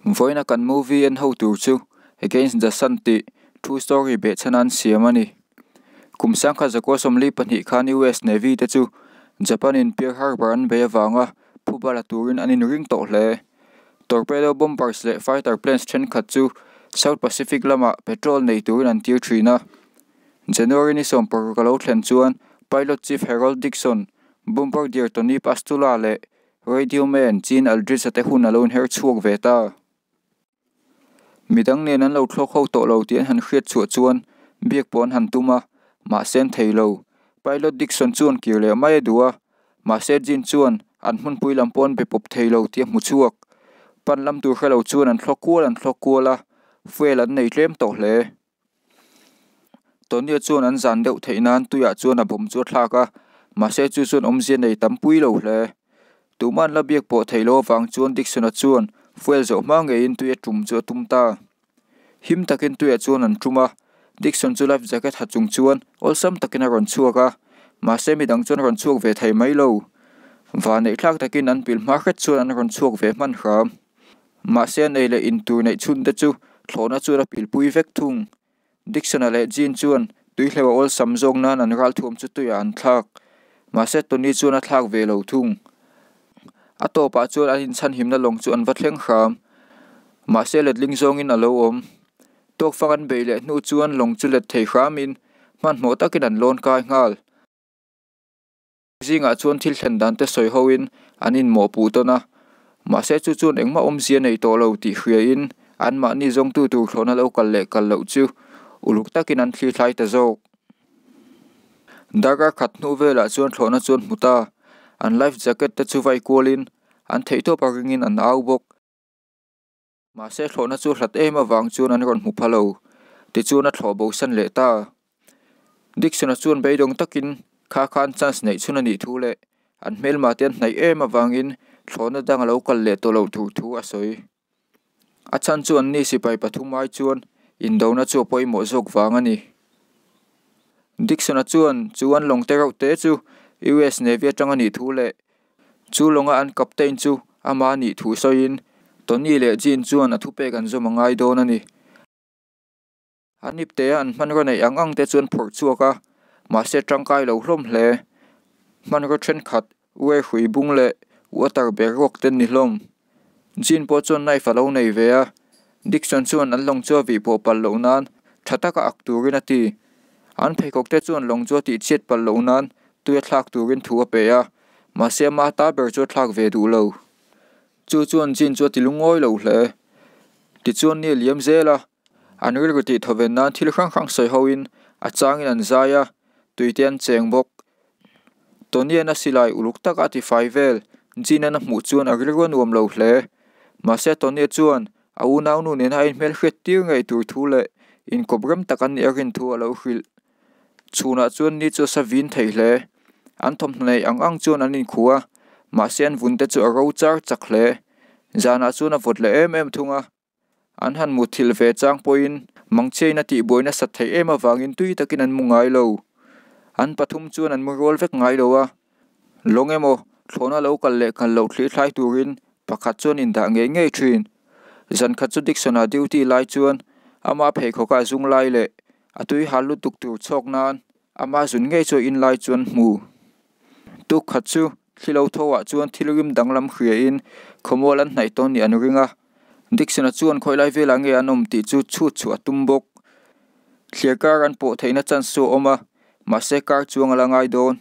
Vawiina kan movie en ho tur chu Against the Sun tih true story behchhan an siam a ni. Kum 1942 khan US Navy te chu Japan in Pearl Harbor an bei avanga phuba la turin an inring tawh hle. Torpedo bombers leh fighter planes thenkhat chu South Pacific lamah petrol nei turin an tir thin a. January ni 16 a lo thlen chuan Pilot Chief Harold Dixon, Bombardier Tony Pastula leh Radio Man Gene Aldrich-a te hun a lo inher chhuak ve ta. Midang nen an lo thlawk ho tawh lo tih an han hriat chhuah chuan biak pawh an han tum a, mahse an thei lo. Pilot Dixon chuan kir leh mai a duh a, mahse Gene chuan an hmunpui lam pawh an be pawp thei lo tih a hmu chhuak. Pan lam tur hre lo chuan an thlawk kual an thlawk kual a, fuel an nei tlem tawh hle. Tony-a chuan an zan deuh theih nan tuiah chuan a bawm chu a thlak a, mahse chu chuan awmzia nei tam pui lo hle. Tumah an la biak pawh theih loh avang chuan Dixon-a chuan fuel zawh hma ngeiin tui a tum chu a tum ta. Him takin tuiah chuan an tum a, Dixon chu life jacket ha chung chuan awlsam takin a rawn chhuak a, mahse midang chuan rawn chhuak ve thei mai lo. Vanneih thlak takin an pil hma hret chuan an rawn chhuak ve hman hram. Mahse an ei leh in tur neih chhun te chu thlawhna chuan a pilpui vek thung. Dixon-a leh Jean chuan tuihleuh a awlsam zawk nan an ralthuam chu tuiah an thlak. Mahse Tony chuan a thlak ve lo thung. A tawpah chuan an inchhanhimna lawng chu an va thleng hram. Mahse letling zawngin a lo awm. Tawkfang an beih leh hnu chuan lawng chu let thei hramin hmanhmawh takin an lawn kai nghal. Zingah chuan thil thlen dan te sawi hoin an inmawhpuh tawn a, mahse chu chuan engmah awmzia nei tawh lo tih hriain anmahni zawngtu tur thlawhna lo kal leh kal loh chu uluk takin an thlir thlai ta zawk. Darkar khat hnu velah chuan thlawhna chuan hmu ta, an life jacket te chu vai kualin an theihtawp a ringin an au bawk. Mahse thlawhna chu hlat em avang chuan an rawn hmu pha lo, tichuan a thlawh bo san leh ta. Dixon-a chuan beidawng takin kha khan chance neih chhun a nih thu leh an hmelma te an hnaih em avangin thlawhna dang a lo kal leh tawh loh tur thu a sawi. A chhan chu anni sipai pathum ai chuan indona chu a pawimawh zawk vang a ni. Dixon-a chuan chu an lawng te reuh te chu US Navy atang a nih thu leh Chu lawnga an captain chu ama nih thu sawiin Tony leh Jean chuan a thupek an zawm a ngai dawn a ni. An iptea an hmanraw neih ang ang te chuan phawrh chhuak a, mahse tangkai lo hlawm hle. Hmanraw thenkhat uai hrui bung leh water bag ruak te an ni hlawm. Jean pawh chuan knife a lo nei ve a, Dixon chuan an lawng chu a vih pawh palh loh nan tha taka ak turin a ti. An pheikhawk te chuan lawng chu a tihchhiat palh loh nan tui a thlak turin thu a pe a, mahse ama ta ber chu a thlak ve duh lo. Chu chuan Jean chu a ti lungawi lo hle. Tichuan ni a liam zel a, an rilru tih thawven nan thil hrang hrang sawi hoin a changin an zai a, tui te an cheng bawk. Tony-a'n a silai uluk taka a tifai vel, Jean-a'n a hmuh chuan a rilru a nuam lo hle. Mahse Tony-a chuan a unaunu nena a inhmelhriat tir ngei tur thu leh inkawp rem tak an nih a rin thu a lo hrilh. Chhunah chuan ni chu a sa vin thei hle. An thawmhnaw neih ang ang chuan an inkhuh a, mahse an vun te chu a ro char chak hle. Zanah chuan a vawt leh em em thung a. An han muthilh ve chang pawhin mangchhiain a tihbuai nasat theih em avangin tui takin an mu ngai lo. An pathum chuan an mu rual vek ngai lo a. Lawng emaw, thlawhna lo kal leh kal loh thlir thlai turin pakhat chuan indah ngei ngei thin. Zan khat chu Dixon-a duty lai chuan ama pheikhawka a zung lai leh a tui hal lutuk tur chhawk nan ama zun ngei chu a in lai chuan hmu. Tuk khat chu thli lo tho ah chuan thil rim danglam hriain khawmual an hnaih tawn nih an ring a. Dixon-a chuan khawi lai velah nge an awm tih chu chhut chhuah a tum bawk. Thliar kar an pawh theihna chance chu a awm a, mahse kar chuang a la ngai dawn.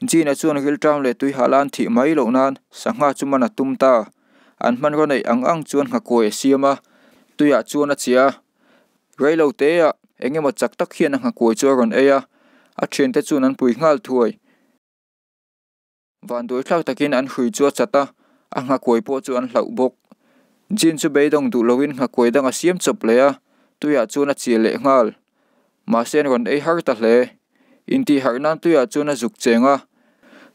Gina chuan rilṭam leh tui hah la an thih mai loh nan sangha chu man a tum ta. An hmanraw neih ang ang chuan nghakuai a siam a, tuiah chuan a chiah a. Reilo teah eng emaw chak tak hian a nghakuai chu a rawn ei a, a thiante chuan an pui nghal thuai. Vanduai thlak takin an hrui chu a chat a, a nghakuai pawh chu an hlauh bawk. Jean chu beidawng duh loin nghakuai dang a siam chawp leh a, tuiah chuan a chiah leh nghal. Mahse an rawn ei har ta hle. Intihharh nan tuiah chuan a zuk cheng a,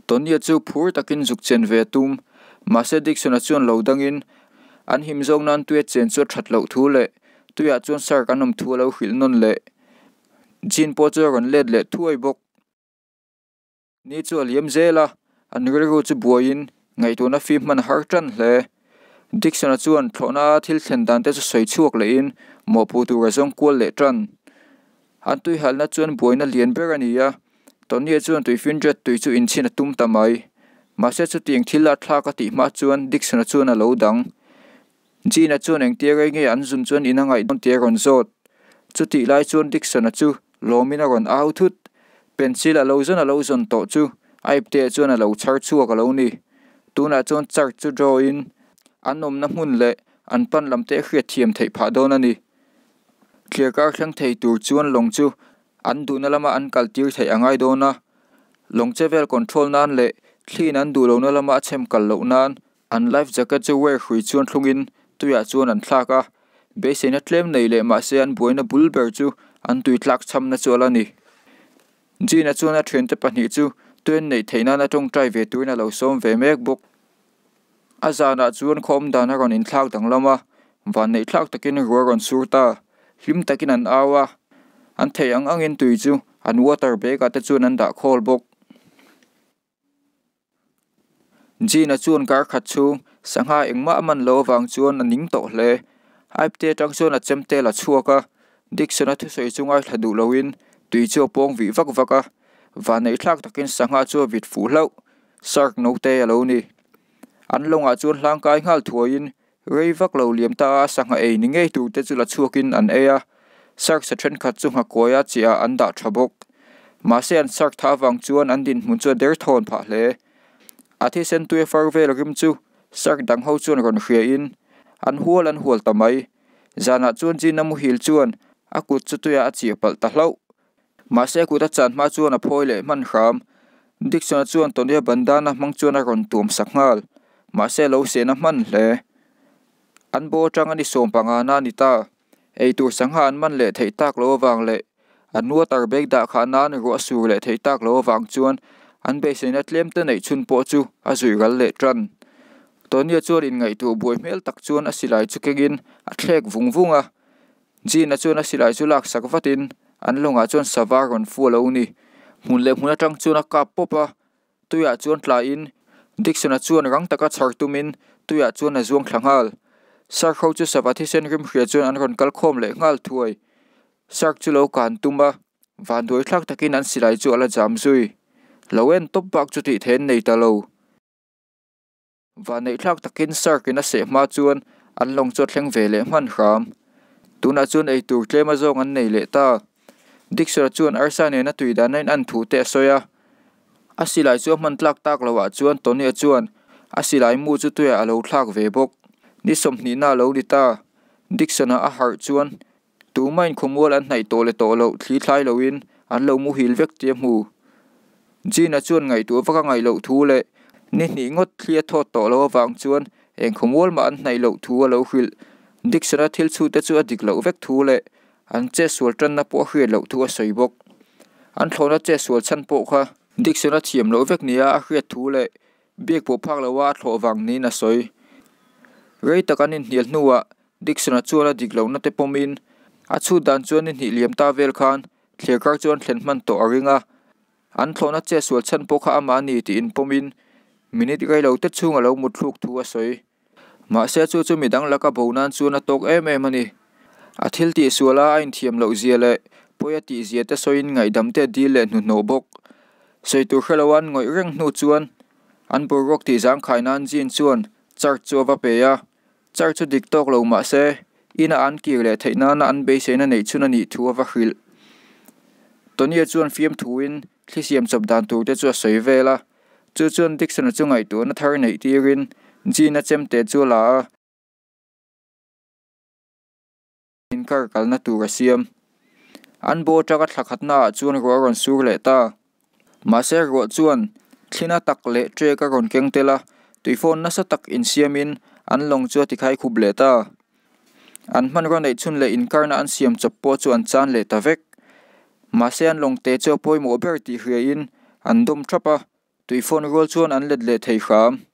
Tony-a chu phur takin zuk chen ve a tum. Mahse Dixon-a chuan lo dangin an him zawk nan tuia chen chu a that loh thu leh tuiah chuan shark an awm thu a lo hrilh nawn leh. Jean pawh chu a rawn let leh thuai bawk. Ni chu a liam zel a, an rilru chu buaiin ngaihtuahna fim hman a har tan hle. Dixon-a chuan thlawhna thil thlen dan te chu sawi chhuak lehin mawhpuh tur a zawng kual leh tan. An tuihalna chuan buaina lian ber a ni a, Tony-a chuan tuifinriat tui chu inchhin a tum ta mai. Mahse chutiang thil a thlak a tih hma chuan Dixon-a chuan a lo dang. Gina chuan engtia rei nge an zun chuan in a ngaih dawn tih a rawn zawt. Chutih lai chuan Dixon-a chu lawmin a rawn au thut. Pencil a lo zawn a lo zawn tawh chu a ipte ah chuan a lo chhar chhuak a lo ni. Tunah chuan chart chu draw in an awmna hmun leh an pan lam te a hriat thiam theih phah dawn a ni. Thliar kar thleng thei tur chuan lawng chu an duhna lama an kal tir theih a ngai dawn a. Lawng che vel control nan leh thliin an duh lohna lama a chhem kal loh nan An life jacket chu wire hrui chuan thlungin tuiah chuan an thlak a, beiseina tlem nei leh mahse an buaina bul ber chu an tui tlak chhamna chu a la ni. Gina chuan a thiante pahnih chu tui an neih theih nana tawngtai ve turin a lo sawm ve mek bawk. A zanah chuan khawm dan a rawn inthlak danglam a, vanneih thlak takin ruah a rawn sur ta. Hlim takin an au a, an theih ang angin tui chu an water bag ah te chuan an dah khawl bawk. Gina chuan kar khat chhung sangha engmah a man loh avang chuan a ning tawh hle. Aipte atang chuan a chemte la chhuak a, Dixon-a thusawi chu ngaithla duh loin tui chu a pawng vih vak vak a, vanneih thlak takin sangha chu a vit fuh hlauh. Shark note a lo ni. An lawngah chuan hlangkai nghal thuaiin Rei vak lo liam ta a sangha ei ni ngei tur te chu la chhuakin an ei a, shark sa thenkhat chu nghakuaia chiah ah an dah tha bawk. Mahse an shark tha avang chuan an dinhmun chu a derthawn phah hle. A thisen tui a far vel rim chu shark dang ho chuan rawn hria in an hual an hual ta mai. Zanah chuan Gina muhil chuan a kut chu tuiah a chiah palh ta hlauh. Mahse kut a chan hma chuan a phawi leh hman hram. Dixon-a chuan Tony-a bandana hmang chuan a rawn tuam sak nghal. Mahse a lo sehna hman hle. An bo atang a ni sawm panga na a ni ta. Eitur sangha an man leh theih tak lo avang leh an water bag dah khah nan ruah a sur leh theih tak lo avang chuan an beiseina tlem te neih chhun pawh chu a zuih ral leh tan. Tony-a chuan inngaihtuah buai hmel tak chuan a silai chu kengin a thlek vung vung a. Gina chuan a silai chu lak sak vatin an lawngah chuan sava rawn fu a lo ni. Hmun leh hmun atang chuan a kap pawp a, tuiah chuan tlaiin Dixon-a chuan rang taka chhar tumin tuiah chuan a zuang thla nghal. Shark ho chu sava thisen rim hria chuan an rawn kal khawm leh nghal thuai. Shark chu lo kan tum a, vanduai thlak takin an silai chu a la jam zui. Lo en tawp bak chu tih theih an nei ta lo. Vanneih thlak takin Shark in a seh hma chuan an lawng chu a thleng ve leh hman hram. Tunah chuan eitur tlem a zawng an nei leh ta. Dixon-a chuan arsa nena tui dan a in-an thu te a sawi a. A silai chu a hman tlak tak loh ah chuan Tony-a chuan a silai mu chu tuiah a lo thlak ve bawk. Ni sawmhnihna a lo ni ta. Dixon-a a harh chuan Tuma inkhawmual an hnaih tawh leh tawh loh thli thlai loin an lo muhil vek tih a hmu. Gina chuan ngaihtuah vak a ngaih loh thu leh ni hnih ngawt thli a thawt tawh loh avang chuan eng khawmual mah an hnaih loh thu a lo hrilh. Dixon-a thil chhute chu a dik loh vek thu leh an chetsual tanna pawh a hriat loh thu a sawi bawk. An thlawhna chetsual chhan pawh kha Dixon-a thiam loh vek nia a hriat thu leh biak pawh phak loha a thlawh vang niin a sawi. Rei tak an inhnial hnuah Dixon-a chuan a dik lohna te pawmin a chhut dan chuan ni hnih liam ta vel khan thlir kar chuan thlen hman tawh a ring a, an thlawhna che sual chhan pawh kha amah a ni tiin pawmin minute rei lo te chhung a lo mut thluk thu a sawi. Mahse chu chu midang laka bo nan chuan a tawk em em a ni. A thil tih sual a a inthiam loh zia leh pawi a tih zia te sawiin ngaihdam te a dil leh hnuhnawh bawk. Sawi tur hre lo an ngawih reng hnu chuan an boruak tih zangkhai nan Jean chuan chart chu a va pe a, Char chu dik tawk lo mah se, ina an kir leh theih nana an beiseina neih chhun a nih thu a va hrilh. Tony-a chuan fiamthuin thli siam chawp dan tur te chu a sawi vel a, chu chuan Dixon-a chu ngaihtuahna thar neih tirin Gene-a chemte chu a la a. Inkar kalna tur a siam. An bo atanga thla khatna ah chuan ruah a rawn sur leh ta. Mahse ruah chuan thlina tak leh trek a rawn keng tel a, tuifawn nasa tak insiamin an lawng chu a tikhai khup leh ta. An hmanraw neih chhun leh inkarna an siam chawp pawh chu an chan leh ta vek. Mahse an lawng te chu a pawimawh ber tih hriain an dawm thap a, Tuifawn rual chuan an let leh thei hram.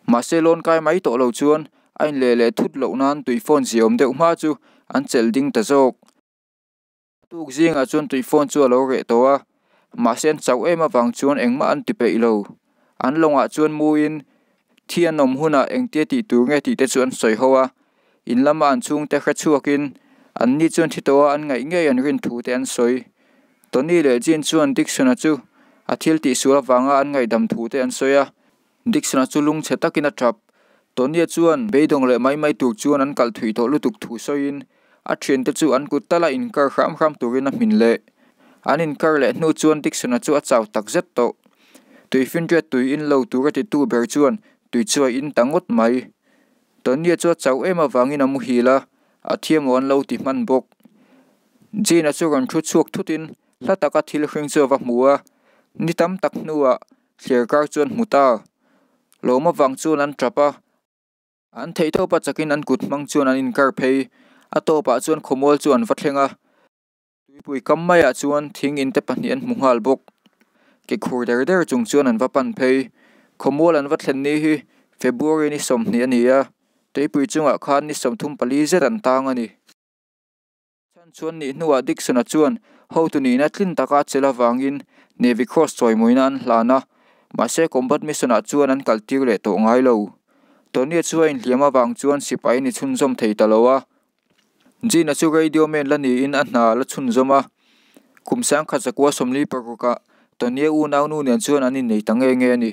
Mahse lawn kai mai tawh lo chuan a inleh leh thut loh nan tuifawn ziaawm deuh hma chu an chelh ding ta zawk. Tuk zingah chuan tuifawn chu a lo reh tawh a, mahse an chauh em avang chuan engmah an ti peih lo. An lawngah chuan muin Thi an awm hunah engtia tih tur nge tih te chu an sawi ho a, in lama an chhungte hre chhuakin anni chuan thi tawha an ngaih ngei an rin thu te an sawi. Tony leh Jean chuan Dixon-a chu a thil tihsual avanga an ngaihdam thu te an sawi a, Dixon-a chu lungchhe takin a tap. Tony-a chuan beidawng leh mai mai tur chuan an kalh thui tawh lutuk thu sawiin a thiante chu an kut tala inkar hram hram turin a hmin leh. An inkar leh hnu chuan Dixon-a chu a chau takzet tawh. Tuifinriat tui in lo tur a titu ber chuan tui chu a in ta ngawt mai. Tony-a chu a chauh em avangin a muhil a, a thiam aw an lo ti hman bawk. Jean-a chu rawn thu chhuak thutin hla taka thil hring chu a va hmu a, ni tam tak hnuah thliar kar chu an hmu ta. Lawm avang chuan an tap a, an theihtawpa chakin an kut hmang chuan an inkar phei. A tawpah chuan khawmual chu an va thleng a, tuipui kam maiah chuan thing in te pahnih an hmu nghal bawk. Ke khur der der chung chuan an va pan phei. Khawmual an va thlen ni hi February ni 20 a ni a, tuipui chungah khan ni 34 zet an tang a ni. Chhan chuan nih hnuah Dixon-a chuan hotu nihna tlin taka a chel avangin Navy Cross chawimuina an hlan a, mahse combat mission-ah chuan an kaltir leh tawh ngai lo. Tony-a chu a inhliam avang chuan sipai ni chhunzawm thei ta lo a. Jean-a chu radio man la niin a hna la chhunzawm a. Kum 1946-ah Tony-a unaunu nen chuan an innei ta nge nge a ni.